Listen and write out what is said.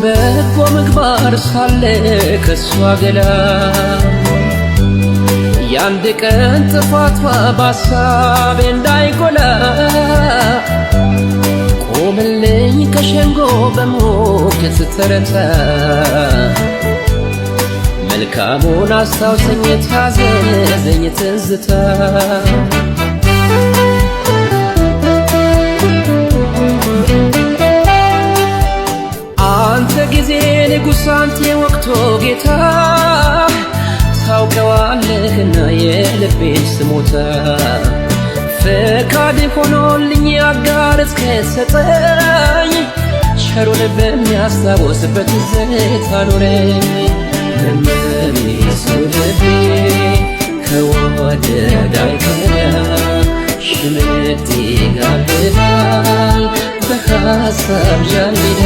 በጎ ምግባር ሳለ ከሷ ገላ፣ የአንድ ቀን ጥፋቷ በሐሳቤ እንዳይጎላ፣ ቆምልኝ ከሸንጎ በሞገስ ተረታ፣ መልካሙን አስታውሰኝ ታዘዘኝ ትዝታ። አንተ ጊዜ ንጉሥ፣ አንተ የወቅቱ ጌታ፣ ታውቀዋለህና የልቤን ስሞታ። ፈቃድ ሆኖልኝ አጋር እስከሰጠኝ፣ ቸሩን በሚያስታውስበት ትዝታ ኑረኝ። መመሪሱ ልቤ ከወደደ አይከዳ፣ ሽምጥ ይጋልባል በሐሳብ ጃንሜዳ።